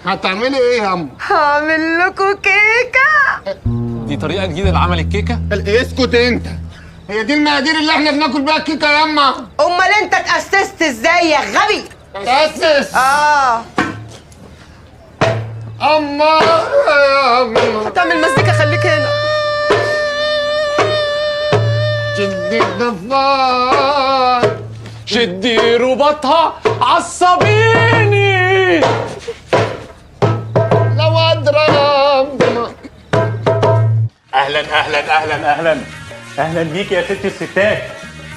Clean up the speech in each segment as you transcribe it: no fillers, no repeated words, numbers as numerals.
هتعملي ايه يا عم؟ هعمل لكم كيكة. دي طريقه جديدة لعمل الكيكه؟ اسكت انت، هي دي المقادير اللي احنا بناكل بيها الكيكه يا اما. امال انت اتاسست ازاي يا غبي؟ اتاسس؟ اه. اما يا اما هتعمل مزيكا، خليك هنا. شدي الضفار، شدي رباطها، عصبيني لو اضرب. اهلا اهلا اهلا اهلا اهلا بيك يا ست الستات،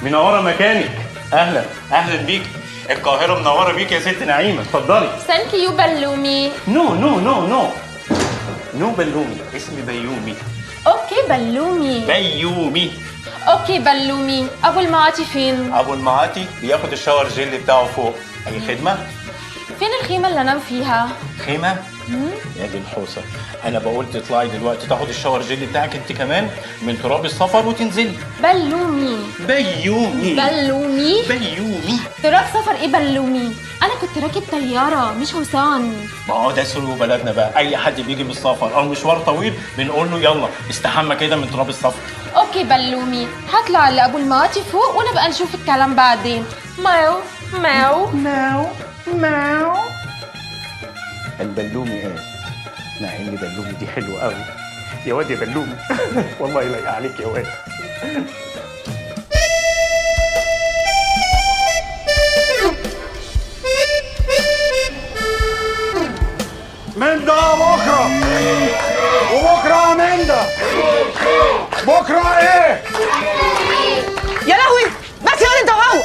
منورة مكانك. اهلا اهلا بيك، القاهرة منورة بيك يا ست نعيمه. اتفضلي. thank you بلومي. no no no no no بلومي، اسمي بيومي. okay بلومي. بيومي. okay بلومي. ابو المعاطي فين؟ ابو المعاطي بياخد ال shower gel بتاعه فوق. اي خدمة؟ فين الخيمة اللي انام فيها؟ خيمة؟ يا دي الحوسة، انا بقول تطلعي دلوقتي تاخد ال shower gel بتاعك انت كمان من تراب السفر وتنزلي. بلومي. بيومي. بلومي. بيومي. تراب سفر ايه بلومي؟ انا كنت راكب طيارة مش حصان. ما هو ده سلو بلدنا بقى، اي حد بيجي من السفر او مشوار طويل بنقول له يلا استحمى كده من تراب السفر. okay بلومي، هطلع لابو المعاطي فوق ونبقى نشوف الكلام بعدين. ماو ماو ماو ماو. البلومي ايه؟ مع ان بلومي دي حلوة قوي يا واد يا بلومي. والله لايقة عليك يا واد. من ده بكره وبكره من ده بكره ايه؟ يا لهوي، بس يا انت وهو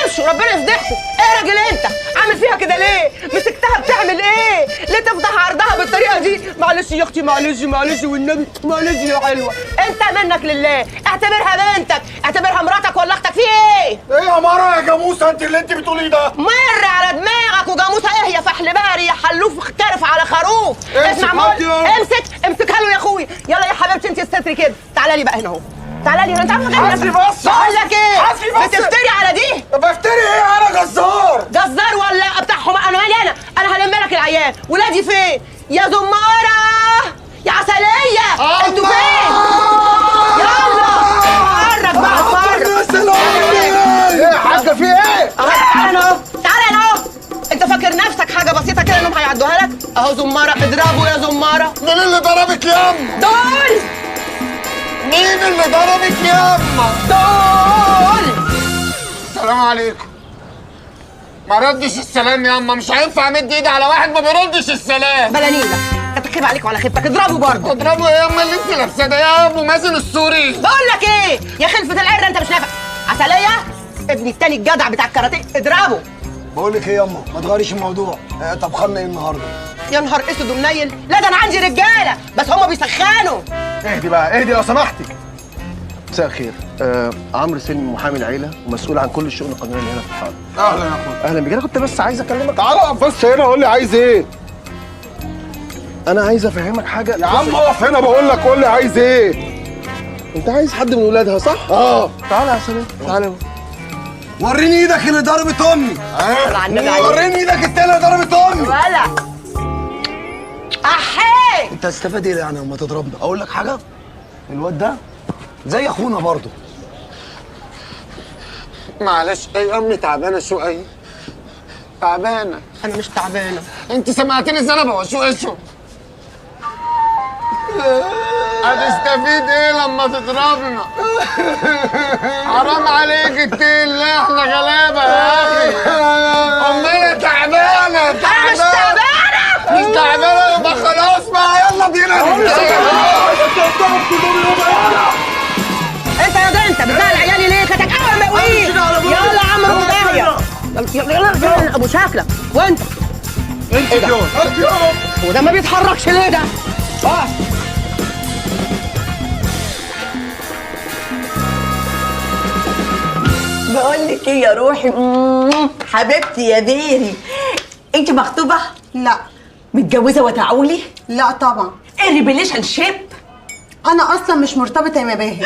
امشوا، ربنا يفضحكم. ايه يا راجل انت عامل فيها كده ليه؟ مسكتها بتعمل ايه؟ ليه تفضح عرضها بالطريقة دي؟ معلش يا اختي، معلش معلش والنبي معلش يا حلوة. انت منك لله، اعتبرها بنتك، اعتبرها مراتك ولا اختك. في ايه؟ ايه يا مرة يا جاموسه انت اللي انت بتقوليه ده؟ مر على دماغك وجاموسه ايه يا فحل بقري يا حلوف كارف على خروف. اسمع مول، امسك امسكها له يا اخوي. يلا يا حبيبتي انت الستر كده، تعالى لي بقى هنا اهو، تعالى لي هنا. انت عارفه غير حاسبي بس، بقول لك ايه؟ حاسبي بس. بتفتري على دي؟ بفتري ايه؟ انا جزار. جزار ولا بتاع حمار؟ انا مالي، انا هلم لك العيال. ولادي فين؟ يا زماره يا عسلية، انتوا فين؟ يلا اتفرج بقى، اتفرج. ايه يا حاجة في ايه؟ تعالى هنا اهو، تعالى هنا اهو. انت فاكر نفسك حاجة بسيطة كده انهم هيعدوها لك؟ اهو زماره، اضربوا يا زماره. مين اللي ضربك يا اما؟ دول. مين اللي ضربك يا اما؟ دول. السلام عليكم. ما ردش السلام يا اما، مش هينفع امد ايدي على واحد ما بيردش السلام. بلانيلك، كتخيب عليك وعلى خيبتك. اضربه برضه. اضربه ايه يا اما اللي انت لابساه ده يا ابو مازن السوري؟ بقول لك ايه يا خلفة العره، انت مش نافع. عسلية ابني التاني الجدع بتاع الكاراتيه، اضربه. بقول لك ايه يا اما، ما تغيريش الموضوع. طبخنا ايه النهارده؟ يا نهار اسود ومنيل، لا ده انا عندي رجاله بس هما بيسخنوا. اهدي بقى، اهدي لو سمحتي. مساء الخير. عمرو سلمي محامي العيلة ومسؤول عن كل الشؤون القانونية اللي هنا في الحارة. اهلا يا اخويا. اهلا بيك. انا كنت بس عايز اكلمك. تعالى اقف بس هنا قول لي عايز ايه. انا عايز افهمك حاجة يا عم. اقف هنا بقول لك، قول لي عايز ايه. انت عايز حد من ولادها صح؟ اه. تعالى يا سلام، تعالى وريني ايدك اللي ضربت امي. وريني ايدك التانية اللي ضربت امي. ولا احي. انت هتستفاد ايه يعني لما تضربنا؟ اقول لك حاجة، الواد ده زي اخونا برضه. معلش ايه امي تعبانة شوية. تعبانة. انا مش تعبانة. انت سمعتني ازاي انا بوشوشه؟ هتستفيد ايه لما تضربنا؟ حرام عليك التيل، لا احنا غلابة يا اخي. امنا تعبانة. انا مش تعبانة. مش تعبانة يبقى خلاص بقى، يلا بينا. انت يا ده انت بتزعل عيالي ليه؟ كتك اول ما يقويك. يلا يا عمرو في داهية. يلا يلا يلا ابو شكلك. وانت انت يا هو ده ما بيتحركش ليه ده؟ اه بقول لك ايه يا روحي، حبيبتي يا بيري، انت مخطوبه؟ لا. متجوزة وتعولي؟ لا طبعا. ايه relationship؟ انا اصلا مش مرتبطة يا مباهي.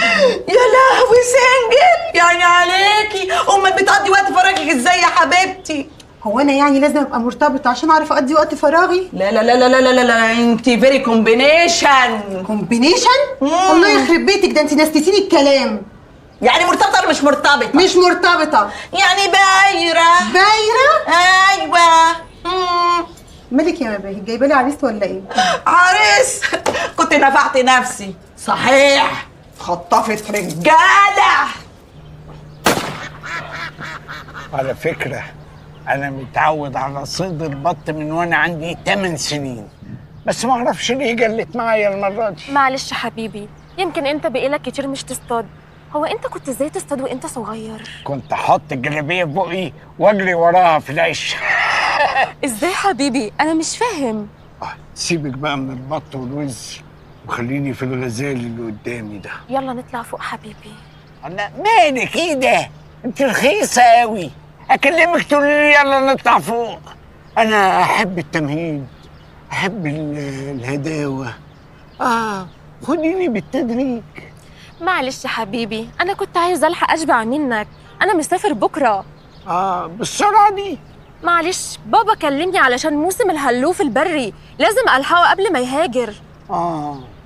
يا لهوي، single يعني عليكي. امال بتقضي وقت فراغك ازاي يا حبيبتي؟ هو انا يعني لازم ابقى مرتبطة عشان اعرف اقضي وقت فراغي؟ لا لا لا لا لا لا لا، انت very combination. combination؟ الله يخرب بيتك، ده انت نسيتيني الكلام. يعني مرتبطة ولا مش مرتبطة؟ مش مرتبطة. يعني بايره. بايره؟ ايوه. مالك يا مباهي، جايبه لي عريس ولا ايه؟ عريس؟ كنت نفعت نفسي صحيح، خطفت رجاله. على فكرة انا متعود على صيد البط من وانا عندي 8 سنين، بس ما اعرفش ليه جلت معايا المرة دي. معلش حبيبي، يمكن انت بقالك كتير مش تصطاد. هو انت كنت ازاي تصطاد وانت صغير؟ كنت احط الجلابية في بقي واجري وراها في العش. ازاي حبيبي؟ انا مش فاهم. سيبك بقى من البط والوز وخليني في الغزال اللي قدامي ده. يلا نطلع فوق حبيبي. انا مالك ايه ده؟ انت رخيصة قوي، اكلمك تقولي لي يلا نطلع فوق. انا احب التمهيد، احب الهداوه. خديني بالتدريج. معلش حبيبي، انا كنت عايزه الحق اشبع منك، انا مسافر بكره. بالسرعة دي؟ معلش بابا كلمني علشان موسم الهلوف البري، لازم الحقه قبل ما يهاجر.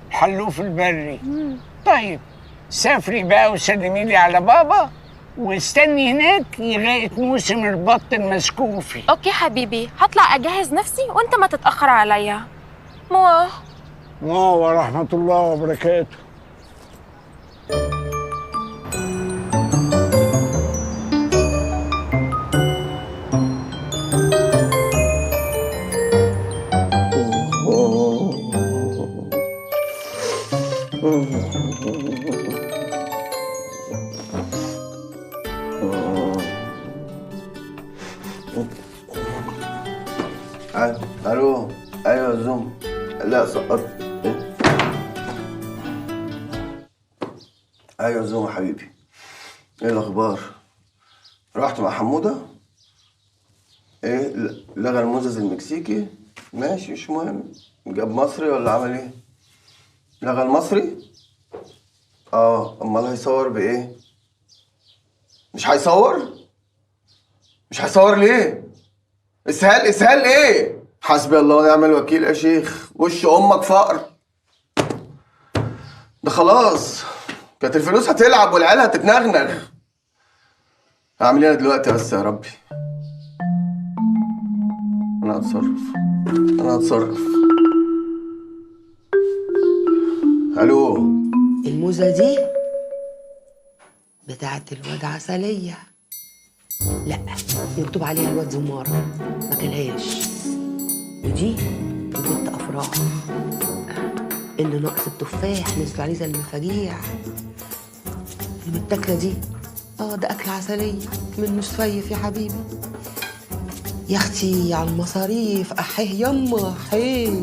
الحلوف البري. طيب سافري بقى وسلمي لي على بابا، واستني هناك لغاية موسم البط المسكوفي. okay حبيبي، هطلع اجهز نفسي وانت ما تتاخر عليا. موا موا ورحمة الله وبركاته. الو، ايوه يا زوم. لا سقطت. إيه؟ ايوه يا زوم حبيبي، ايه الاخبار؟ رحت مع حموده؟ ايه لغى الموزز المكسيكي؟ ماشي مش مهم، جاب مصري ولا عمل ايه؟ لغى المصري؟ امال هيصور بايه؟ مش هيصور؟ مش هيصور ليه؟ اسهال اسهال ايه؟ حسبي الله ونعم الوكيل يا شيخ، وش امك فقر. ده خلاص كانت الفلوس هتلعب والعيال هتتنغنغ. هعمل ايه انا دلوقتي بس يا ربي؟ انا هتصرف، انا هتصرف. الو، الموزه دي بتاعت الواد عسلية. لا مكتوب عليها الواد زماره، ما كلهاش. ودي البت افراح، اللي ناقص التفاح نزلوا عليه زي المفاجيع. المتاكله دي ده اكل عسلية من مصفيف يا حبيبي. يا اختي على المصاريف، احيه يما احيه.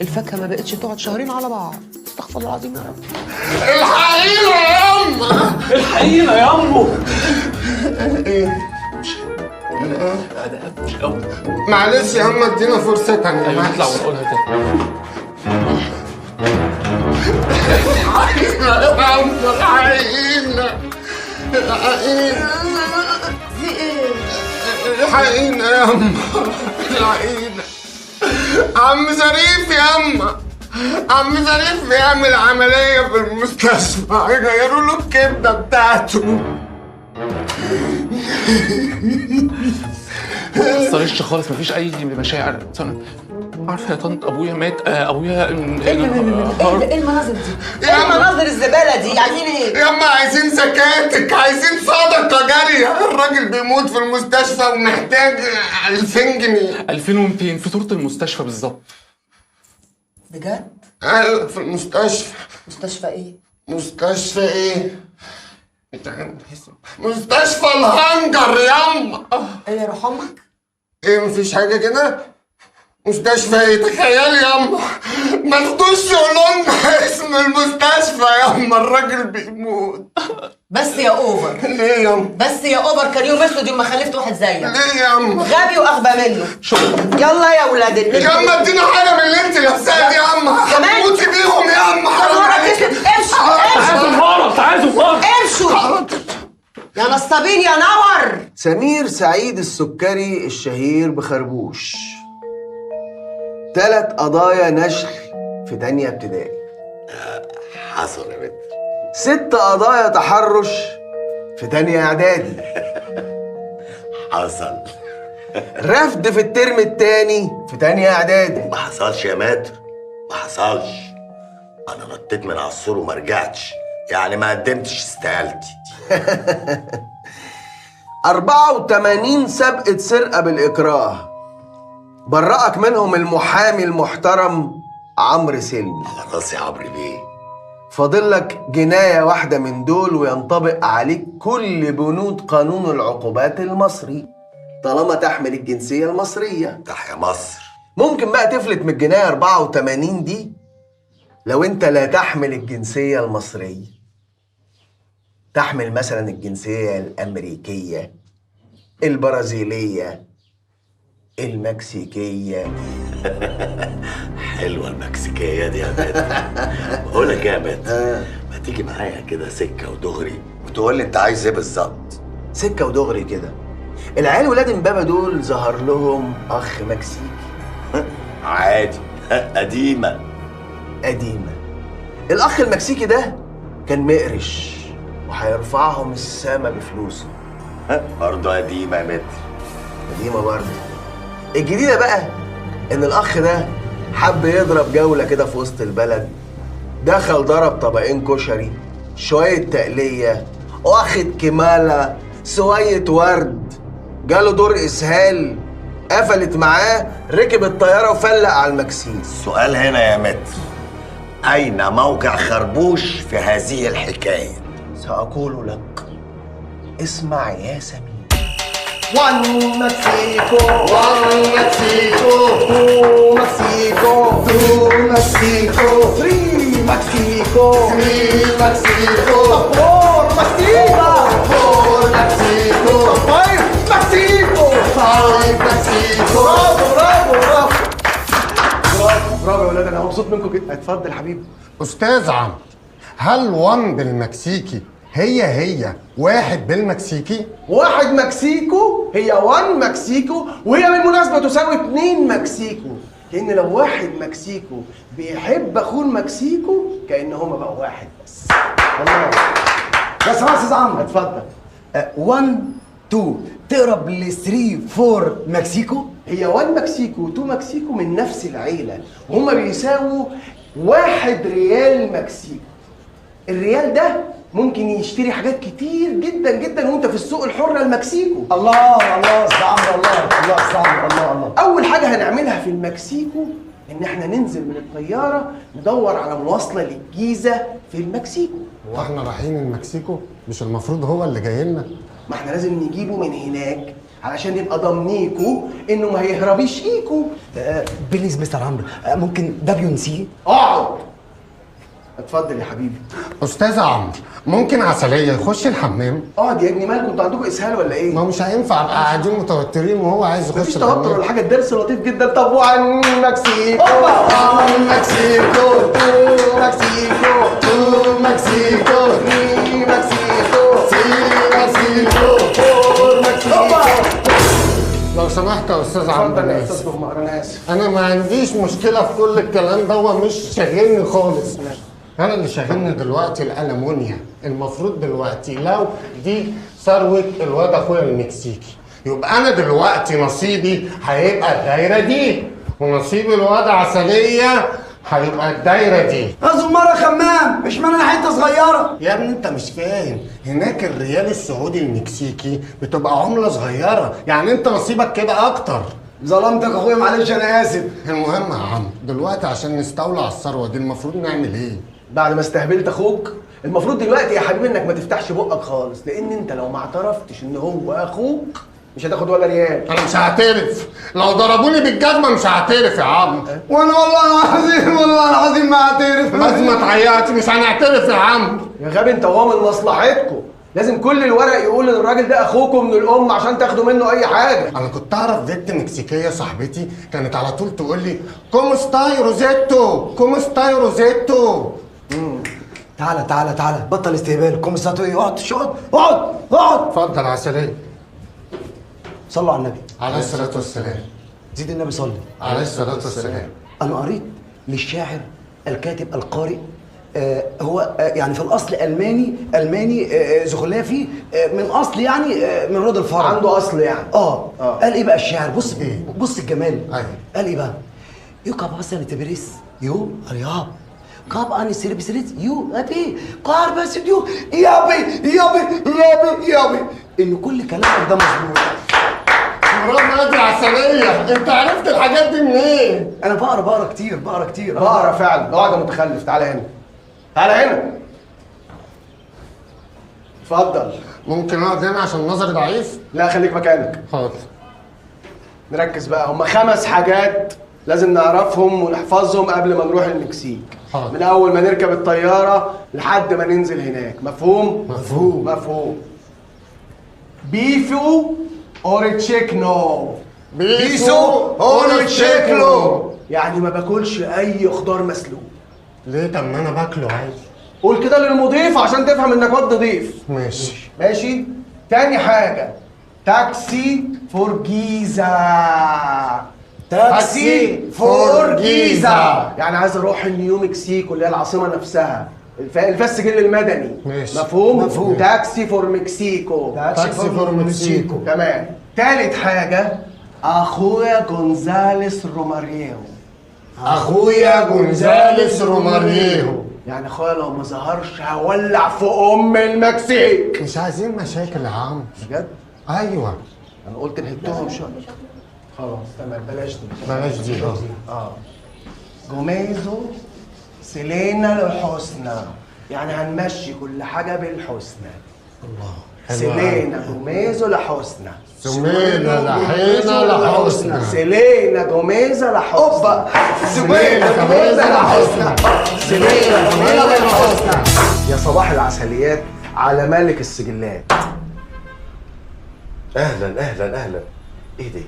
الفاكهة ما بقتش تقعد شهرين على بعض. استغفر الله العظيم يا رب. الحقينا يا يما، الحقينا يا امو. ايه؟ معلش يا اما ادينا فرصة تانية. ايوه نطلع ونقولها تاني. الحقينا يا اما، الحقينا، الحقينا. في ايه؟ الحقينا يا اما، الحقينا. عم ظريف يا اما، عم ظريف بيعمل عملية في المستشفى، هيغيروا له الكبدة بتاعته. ما تأثرش خالص، مفيش أي مشاعر. عارفة يا طنط أبويا مات. أبويا إيه المناظر دي؟ إيه المناظر الزبالة دي؟ عايزين إيه؟ ياما عايزين زكاتك، عايزين صدقة جارية. الراجل بيموت في المستشفى ومحتاج 2000 جنيه. 2200 فاتورة المستشفى بالظبط. بجد؟ أيوه في المستشفى. مستشفى إيه؟ مستشفى إيه؟ مستشفى الهنجر ياما. إيه يا روح أمك؟ إيه مفيش حاجة كده؟ مستشفى ايه؟ تخيلي ياما ما رضوش يقولوا لنا اسم المستشفى ياما، الراجل بيموت. بس يا over. ليه ياما؟ بس يا over، كان يوم اسود يوم ما خلفت واحد زيك. ليه ياما؟ غبي واغبى منه. شكرا. يلا يا ولاد ياما ادينا حاجة من اللي انت لابساها دي ياما، هتموتي بيهم ياما. حرام. امشوا امشوا. تعالوا زمارة، تعالوا زمارة. امشوا. يا نصابين يا نور. سمير سعيد السكري الشهير بخربوش، 3 قضايا نشل في تانية ابتدائي. حصل يا متر. 6 قضايا تحرش في تانية اعدادي. حصل. رفض في الترم التاني في تانية اعدادي. ما حصلش يا متر، ما حصلش. انا نطيت من على السور وما رجعتش، يعني ما قدمتش استقالتي. 84 سابقة سرقة بالإكراه، برأك منهم المحامي المحترم عمرو سلمي. على راسي عمرو بيه. فاضل لك جناية واحدة من دول وينطبق عليك كل بنود قانون العقوبات المصري طالما تحمل الجنسية المصرية. تحيا مصر. ممكن بقى تفلت من الجناية 84 دي لو انت لا تحمل الجنسية المصرية، تحمل مثلا الجنسية الأمريكية، البرازيلية، المكسيكية. حلوة المكسيكية دي يا متر. بقول لك يا متر، ما تيجي معايا كده سكة ودغري وتقول لي انت عايز ايه بالظبط؟ سكة ودغري كده. العيال ولاد امبابة دول ظهر لهم أخ مكسيكي. عادي، قديمة قديمة. الأخ المكسيكي ده كان مقرش وهيرفعهم السما بفلوسه. برضه قديمة يا متر. قديمة برضه. الجديدة بقى إن الأخ ده حب يضرب جولة كده في وسط البلد، دخل ضرب طبقين كشري، شوية تقلية، واخد كمالة، شوية ورد، جاله دور إسهال، قفلت معاه، ركب الطيارة وفلق على المكسيك. السؤال هنا يا متر، أين موقع خربوش في هذه الحكاية؟ سأقول لك، اسمع يا سمير. 1 مكسيكو، 1 مكسيكو، 2 مكسيكو، 2 مكسيكو، 3 مكسيكو، 3 مكسيكو، 4 مكسيكو، 4 مكسيكو، 5 مكسيكو، 5 مكسيكو. برافو برافو برافو برافو برافو يا ولاد، انا مبسوط منكم جدا. اتفضل حبيبي. استاذ عمرو، هل 1 بالمكسيكي هي 1 بالمكسيكي؟ 1 مكسيكو هي 1 مكسيكو، وهي بالمناسبة تساوي 2 مكسيكو، لأن لو 1 مكسيكو بيحب أخوه المكسيكو كأن هما بقوا 1 بس. الله. بس يا أستاذ عمرو. اتفضل. 1 2 تقرب ل 3 4 مكسيكو؟ هي 1 مكسيكو و2 مكسيكو من نفس العيلة، وهما بيساووا 1 ريال مكسيكو. الريال ده ممكن يشتري حاجات كتير جدا جدا وانت في السوق الحر المكسيكو. الله الله استاذ عمرو، الله الله استاذ عمرو، الله الله. اول حاجة هنعملها في المكسيكو ان احنا ننزل من الطيارة ندور على مواصلة للجيزه في المكسيكو. هو احنا رايحين المكسيكو؟ مش المفروض هو اللي جاي لنا؟ ما احنا لازم نجيبه من هناك علشان نبقى ضامنيكو انه ما هيهربيش ايكو. please مستر عمرو، ممكن WNC؟ اقعد. اتفضل يا حبيبي. استاذ عمرو، ممكن عسلية يخش الحمام؟ اقعد يا ابني، مالكم انتوا عندكم اسهال ولا ايه؟ ما هو مش هينفع ابقى قاعدين متوترين وهو عايز يخش مفيش الحمام. توتر ولا حاجة، الدرس لطيف جدا. طب 1 مكسيكو، 1 مكسيكو، 2 مكسيكو، 2 مكسيكو، 3 مكسيكو، 3 مكسيكو، 4 مكسيكو. لو سمحت يا استاذ عمرو. اتفضل يا استاذ زمار، انا اسف. انا ما عنديش مشكلة في كل الكلام ده، هو مش شاغلني خالص. انا اللي شاغلني دلوقتي الالمونيا. المفروض دلوقتي لو دي ثروة الواد اخويا المكسيكي، يبقى انا دلوقتي نصيبي هيبقى الدايرة دي، ونصيب الواد عسلية هيبقى الدايرة دي. يا زماره خمام، اشمعنى انا حتة صغيرة؟ يا ابني انت مش فاهم، هناك الريال السعودي المكسيكي بتبقى عمله صغيرة، يعني انت نصيبك كده اكتر. ظلمتك يا اخويا، معلش انا اسف. المهم يا عم، دلوقتي عشان نستولى على الثروة دي المفروض نعمل ايه؟ بعد ما استهبلت اخوك، المفروض دلوقتي يا حبيبي انك ما تفتحش بقك خالص، لان انت لو ما اعترفتش ان هو اخوك مش هتاخد ولا ريال. انا مش هعترف، لو ضربوني بالجزمه مش هعترف يا عم. وانا والله العظيم، والله العظيم ما هعترف. بس ما تعيطش، مش هنعترف يا عم. يا غبي انت وهو من مصلحتكم، لازم كل الورق يقول ان الراجل ده اخوكم من الام عشان تاخدوا منه اي حاجة. انا كنت اعرف بنت مكسيكيه صاحبتي كانت على طول تقول لي cómo estái روزيتو، cómo estái روزيتو. تعالى تعالى تعالى، بطل استهبال. cómo está ايه؟ اقعد اقعد اقعد اقعد. اتفضل عسلية. صلوا على النبي عليه الصلاة والسلام. زيد النبي صلي عليه الصلاة والسلام. انا قريت للشاعر الكاتب القارئ، هو يعني في الاصل الماني، الماني زغلافي، من اصل يعني من رود الفرج، عنده اصل يعني. قال ايه بقى الشاعر؟ بص إيه؟ بص الجمال. أيوة. قال ايه بقى؟ يو كاباسا تبريس يو ارياب كاب اني سيربسريت يو ابي كاربس يو يابي يابي يابي يابي. ان كل كلامك ده مظبوط. مرام دي عسلية، انت عرفت الحاجات دي منين؟ انا بقرا كتير، بقرا كتير، بقرا فعلا. اقعد يا متخلف، تعالى هنا تعالى هنا. اتفضل. ممكن اقعد هنا عشان نظري ضعيف؟ لا خليك مكانك. حاضر. نركز بقى، هما 5 حاجات لازم نعرفهم ونحفظهم قبل ما نروح المكسيك. حاضر. من اول ما نركب الطيارة لحد ما ننزل هناك، مفهوم؟ مفهوم. مفهوم. بيفو اوريتشيكنو. بيسو اوريتشيكنو يعني ما باكلش اي خضار مسلوق. ليه؟ طب ما انا باكله عادي. قول كده للمضيف عشان تفهم انك واد ضيف. ماشي ماشي. تاني حاجة، taxi for جيزه. taxi for جيزه يعني عايز اروح نيو مكسيكو اللي هي العاصمة نفسها، الفاس سجل المدني. ماشي. مفهوم؟ مفهوم. taxi for مكسيكو. taxi for مكسيكو. تمام. تالت حاجة، اخويا جونزاليس روماريو. اخويا جونزاليس روماريو يعني اخويا لو ما ظهرش هولع في ام المكسيك. مش عايزين مشاكل يا عم. بجد؟ ايوه انا قلت نهدهم شوية. خلاص تمام، بلاش دي بلاش دي. جوميزو سيلينا الحسنى، يعني هنمشي كل حاجة بالحسنى. الله. سيلينا جوميزو لحسنى. سمينا لحينا لحسنى. سيلينا جوميزو لحسنى. اوبا. سيلينا جوميزو لحسنى. سيلينا جوميزو لحسنى. يا صباح العسليات على ملك السجلات. اهلا اهلا اهلا. ايه دي؟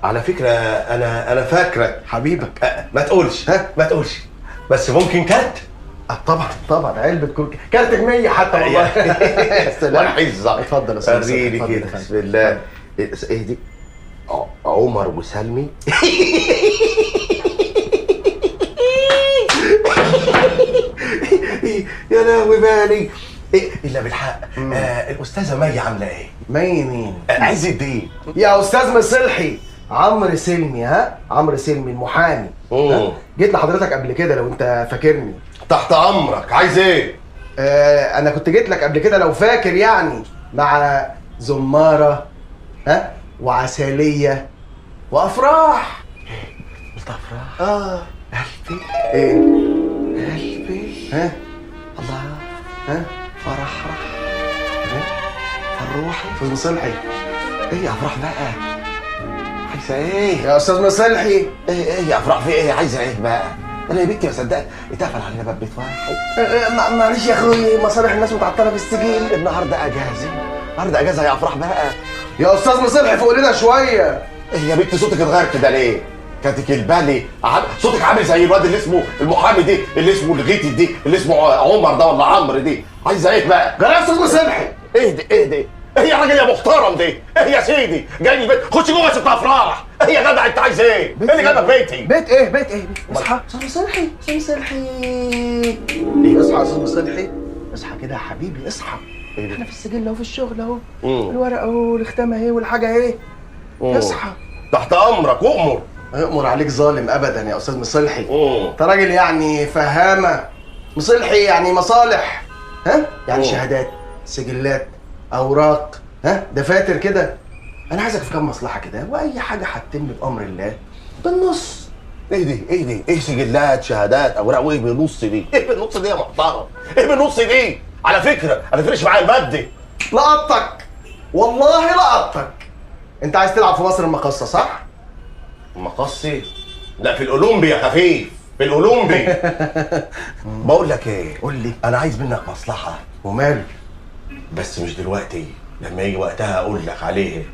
على فكرة انا فاكرك حبيبك. ما تقولش، ها ما تقولش، بس ممكن كارت؟ طبعا طبعا، علبة كل كارت جنيه حتى والله. ولا حظة. اتفضل يا استاذ. وريني كده. بسم الله. ايه دي؟ عمر وسلمي. يا لهوي بالي. إيه الا بالحق. الاستاذة مي عامله ايه؟ مي مين؟ عز الدين يا استاذ مصلحي. عمرو سلمي. ها، عمرو سلمي المحامي. جيت لحضرتك قبل كده لو انت فاكرني. تحت امرك، عايز ايه؟ انا كنت جيت لك قبل كده لو فاكر، يعني مع زماره، ها، وعسليه وافراح. قلت افراح؟ قلبي. ايه؟ قلبي. ها؟ الله. ها؟ فرح رح. ها؟ فروحي. استاذ مصلحي. ايه يا افراح بقى؟ عايزه ايه؟ يا استاذ مصلحي. ايه ايه يا افراح، في ايه؟ عايزه ايه بقى؟ انا يا بنتي ما صدقت اتقفل علينا باب بيت واحد. معلش يا اخوي، مصالح الناس متعطلة في السجل. النهارده اجازه، النهارده اجازه يا افراح بقى. يا استاذ مصلحي فوق لنا شوية. ايه يا بنتي صوتك اتغير كده ليه؟ كاتك البالي، صوتك عامل زي الواد اللي اسمه المحامي دي، اللي اسمه الغيتي دي، اللي اسمه عمر ده ولا عمرو دي. عايزه ايه بقى؟ جرى يا استاذ مصلحي. اهدي اهدي. ايه يا راجل يا محترم دي؟ ايه يا سيدي؟ جاي البيت، خش جوه يا ست افراح. ايه يا جدع انت عايز ايه؟ ايه اللي جابك بيتي؟ بيت ايه؟ بيت ايه؟ اصحى استاذ مصلحي، استاذ مصلحي. اصحى يا استاذ مصلحي، اصحى كده يا حبيبي، اصحى. احنا في السجل اهو، في الشغل اهو، الورقة اهو، والختامه اهي، والحاجة اهي. اصحى. تحت امرك، اؤمر. ما يؤمر عليك ظالم ابدا يا استاذ مصلحي. انت راجل يعني فهامه. مصلحي يعني مصالح، ها؟ يعني شهادات، سجلات، اوراق، ها، دفاتر كده. انا عايزك في كام مصلحة كده، واي حاجة هتتم بامر الله بالنص. ايه دي؟ ايه دي؟ ايه سجلات، شهادات، اوراق، وايه بالنص دي؟ ايه بالنص دي يا محترم؟ ايه بالنص دي؟ على فكرة انا فرش معايا المادي. لقطتك والله لقطتك. انت عايز تلعب في مصر المقاصه صح؟ المقاصي؟ لا، في الاولمبي يا خفيف، في الاولمبي. بقول لك ايه؟ قول لي. انا عايز منك مصلحة. وماله؟ بس مش دلوقتي، لما يجي وقتها اقول لك عليه.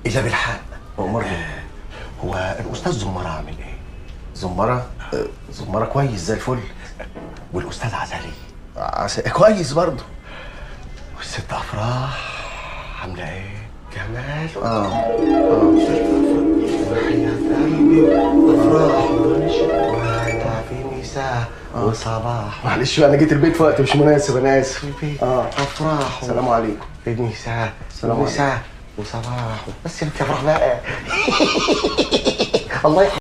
اذا بالحق امرني. هو الاستاذ زماره عامل ايه؟ زماره؟ زماره كويس زي الفل. والاستاذ عسلي؟ كويس برضه. والست افراح عامله ايه؟ جمال. وحياة قلبي افراح وانا في مساء وصباح. معلش بقى انا جيت البيت في وقت مش مناسب، انا اسف. افراح. السلام عليكم. في مساء السلام عليكم وصباح. بس يا بنتي افراح بقى. الله يحفظك.